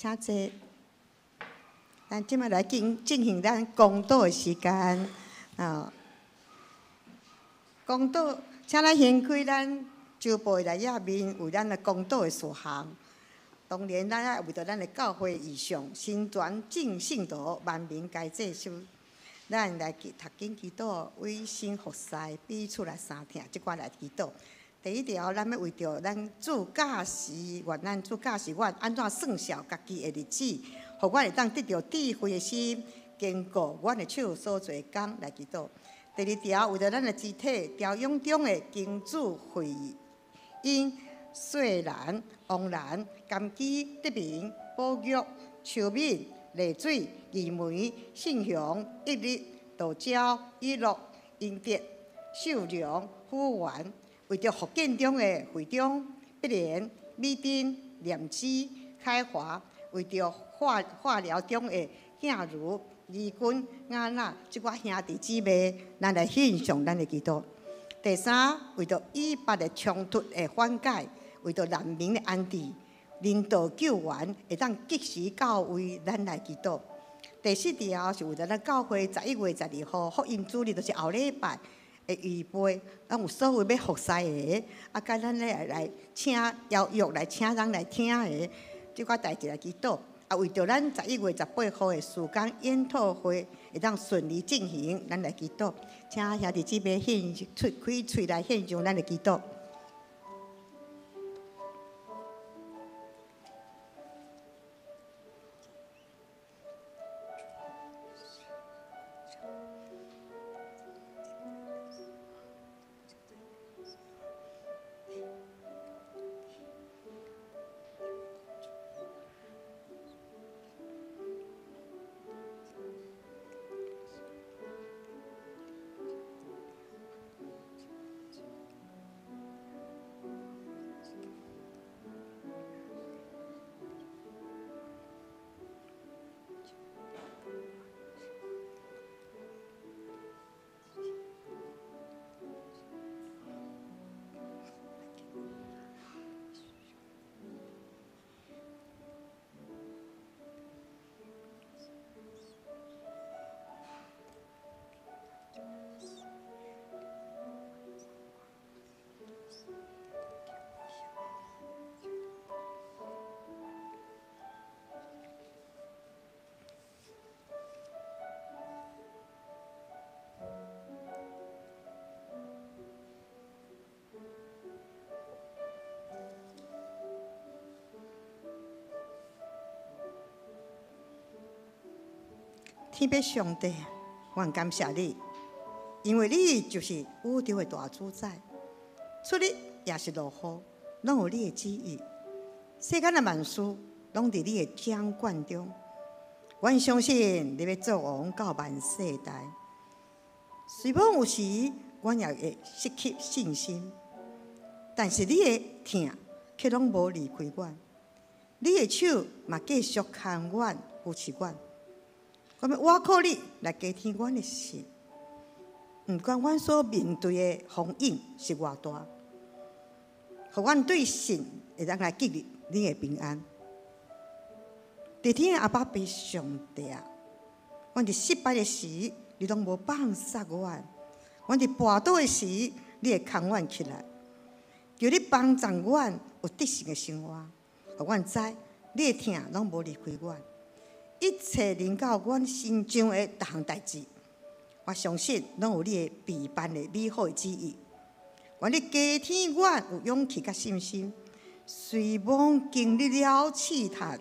請坐。咱這擺來進行咱講道的時間啊。講道，請咱掀開咱周報的內頁面，有咱的講道的事項。當然，咱愛為著咱的教會異象，新傳眾聖徒萬民皆祭司，咱來讀經祈禱，委身服侍，彼此來相疼，這寡來祈禱。第一條，咱欲為著咱主教示願，咱主教示阮按怎算數家己的日子，予阮會當得著智慧的心，堅固阮的手所做的工來祈禱。第二條，為著咱的肢體調養中的經主會英、雪蘭、王蘭、甘基、德明、寶玉、秋敏、麗水、義梅、信雄、益力、道昭、以樂、英德、秀良、虎元。為著福建中的惠中、碧蓮、美珍、念之、凱華，為著化療中的囝如、義軍、雅娜，這寡兄弟姊妹，咱來獻上咱的祈禱。第三，為著以巴的衝突的緩解，為著難民的安置、人道救援會當及時到位，咱來祈禱。第四條是為著咱教會11月12號福音主日，就是後禮拜的預備，咱有所有欲服侍的，啊，佮咱咧來請邀約來請人來聽的，這寡代誌來祈禱。啊，為著咱11月18號的事工研討會會當順利進行，咱來祈禱。請兄弟姊妹獻出開喙來獻上咱的祈禱。天父上帝，我感謝你，因為你就是宇宙的大主宰，出日抑是落雨，攏有你的旨意。世間的萬事，攏佇你的掌管中。我相信你欲做王到萬世代。雖罔有時，阮也會失去信心，但是你的疼卻攏無離開阮，你的手嘛繼續牽阮、扶持阮。我欲倚靠你來加添阮的信，毋管阮所面對的風湧是偌大，予阮對神會當來建立你的平安。佇天的阿爸父上帝啊，阮佇失敗的時，你攏無放殺阮；阮佇跋倒的時，你會牽阮起來。求你幫助阮有得勝的生活，予阮知你的疼攏無離開阮。一切臨到阮身上的逐項代誌，我相信攏有你的備辦的美好的旨意。願你加添阮有勇氣佮信心，雖罔經歷了試探，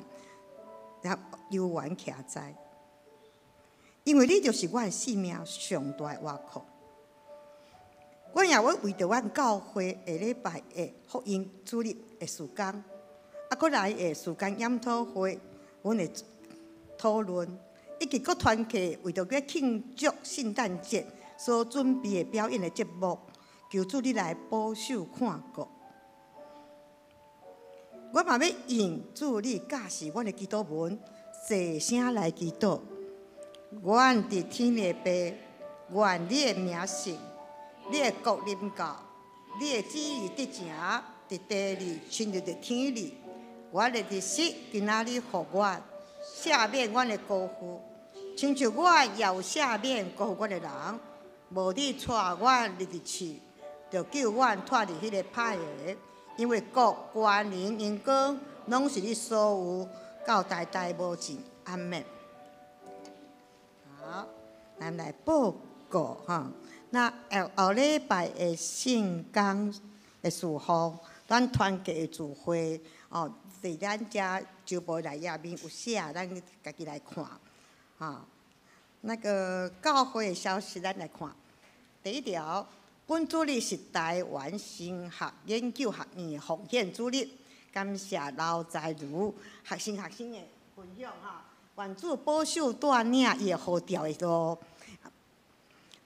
也猶原徛在。因為你就是阮生命上大的倚靠。阮也欲為著阮教會下禮拜的福音主日的事工，啊，閣來的事工研討會，阮會討論，以及各團契為著欲慶祝聖誕節所準備的表演的節目，求主你來保守看顧。我嘛欲用主你教示阮的祈禱文，齊聲來祈禱。阮佇天的父，願你的名聖，你的國臨到，你的旨意得成，佇地裡親像佇天裡。我的日子今仔日予我赦免阮的辜负，亲像我也有赦免辜负阮的人。无你带阮入去，就救阮脫離彼个歹的，因为国、权能、荣光，拢是你所有，到代代无尽。阿们。好，咱来报告哈。那后后礼拜的圣工的事奉，咱团契的聚会哦，伫咱遮周报内页面有写，咱家己来看。哈，那个教会的消息，咱来看。第一条，本主日是台湾神学研究学院的奉献主日，感谢刘在如学生学生的分享哈。愿主保守带领伊会呼召的路。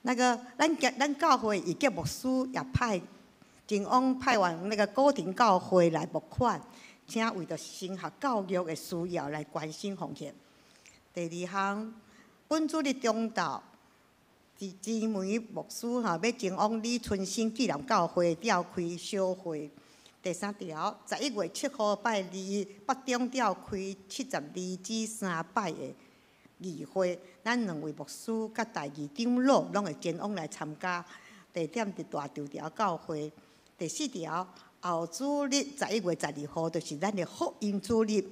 那个，咱咱教会以及牧师也派前往派往那个高庭教会来募款，请为著神学教育的需要来关心奉献。第二项，本主日中昼，姊妹牧师吼欲前往李春生纪念教会召开小会。第三条，11月7号拜二，北中召开72至3拜的议会，咱两位牧师佮大议长老拢会前往来参加。地点伫大稻埕教会。第四条，后主日11月12号就是咱的福音主日。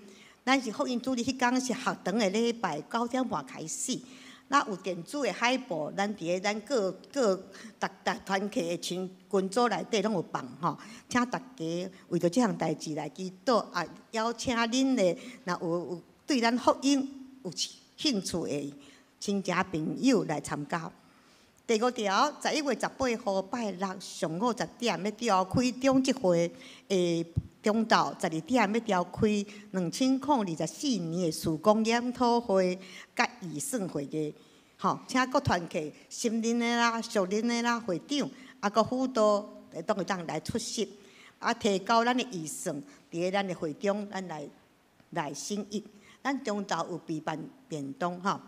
咱是福音主日，彼工是学堂的礼拜9点半开始。那有电子的海报，咱伫咧咱各各逐逐团契的群群组内底拢有放吼，请大家为著这项代志来祈祷，啊，邀请恁的若有对咱福音有兴趣的亲戚朋友来参加。第五条，11月18号拜六上午10点欲召开长执会，下中昼12点欲召开2024年的事工研讨会佮预算会议，吼，请各团契新任的啦、熟任的啦会长，啊，阁辅导拢会当来出席，啊，提交咱的预算，伫咧咱的会中，咱来来审议。咱中昼有备办便当吼。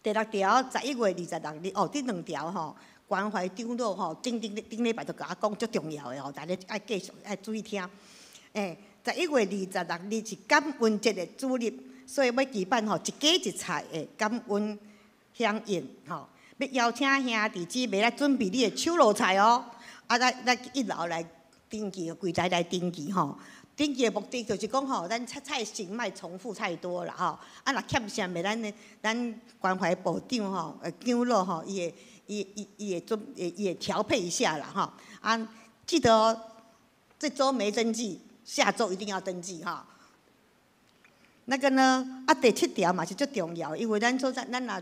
第六条，11月26日，哦，这两条吼，关怀长老吼，顶顶顶礼拜就共我讲足重要的吼，大家爱继续爱注意听。11月26日是感恩节的主日，所以欲举办吼一家一菜的感恩飨宴吼，欲邀请兄弟姊妹来准备你的手路菜哦，啊，来来一楼来登记，柜台来登记吼。登记的目的就是讲吼，咱菜菜型莫重复太多啦吼。啊，若欠啥物，咱的咱关怀部长吼，长老吼，伊会伊伊伊会准伊会调配一下啦吼。啊，记得哦，这周没登记，下周一定要登记哈。那个呢，啊，第七条嘛是足重要，因为咱做咱咱若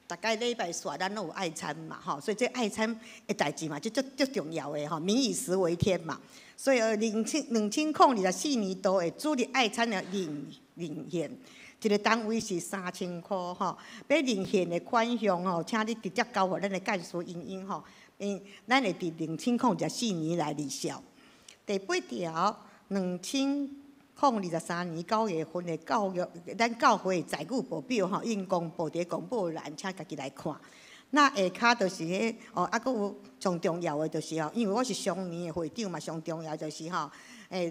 逐个礼拜四咱拢有爱餐嘛吼，所以这爱餐的代志嘛，就足足重要的吼，民以食为天嘛。所以2024年度的主日爱餐的认认献，一个单位是3000块吼，欲认献的款项吼，请你直接交予咱的干事英英吼，因咱会伫2024年来离销。第八条，2023年9月份的教育，咱教会财务报表吼，已经公布伫公布栏，请家己来看。那下跤就是彼哦，啊，阁有上重要的就是吼，因为我是双年的会长嘛，上重要就是吼，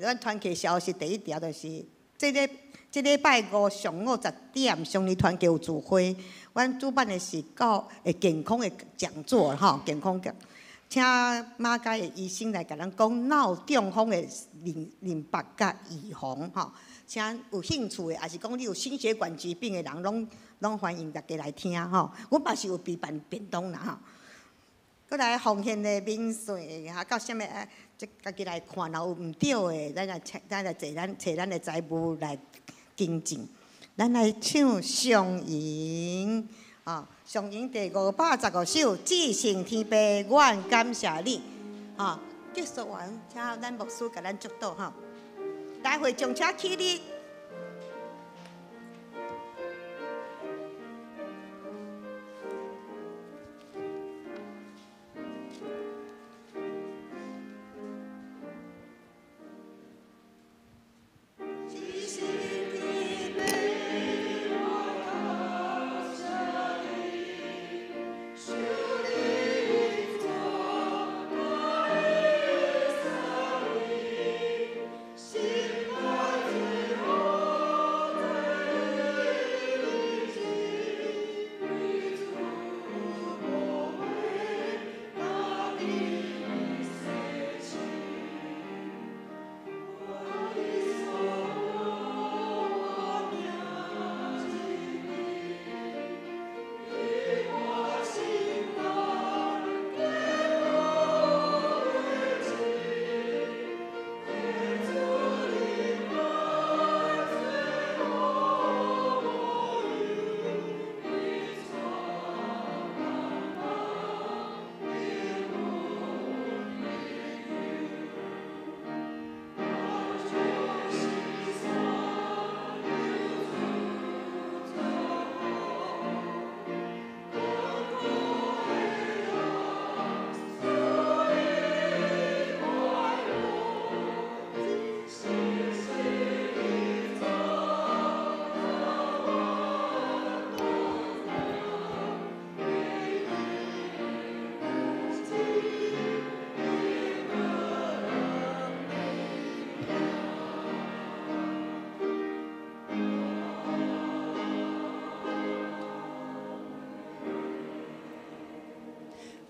咱团契消息第一条就是，这个这礼拜五上午10点，双年团契有聚会，阮主办的是教健康的讲座吼，健康讲，请马偕的医生来共咱讲脑中风的认认别佮预防吼，请有兴趣的，抑是讲你有心血管疾病的人，拢拢欢迎大家来听吼。阮嘛是有备办便当啦吼。阁来奉献的明细哈，到啥物啊？这家己来看，若有毋对的，咱来请，咱来坐咱揣咱的财务来更正。咱来唱上营啊，上营第515首，至圣天父，阮感谢你。啊，结束完，请咱牧师共咱祝祷哈。来回上车起立。心。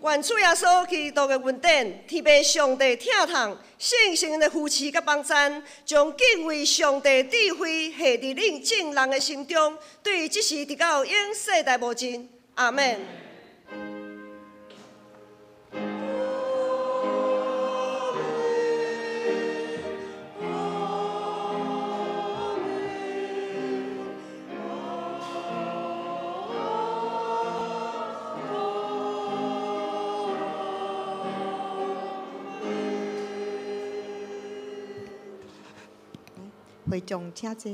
愿主耶稣基督的恩典、天父上帝疼痛、圣神的扶持佮帮赞，将敬畏上帝智慧下伫恁众人的心中，对这时直到永世代无尽。阿们。会众请坐。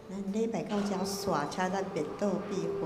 咱礼拜到遮煞，请咱默祷闭分。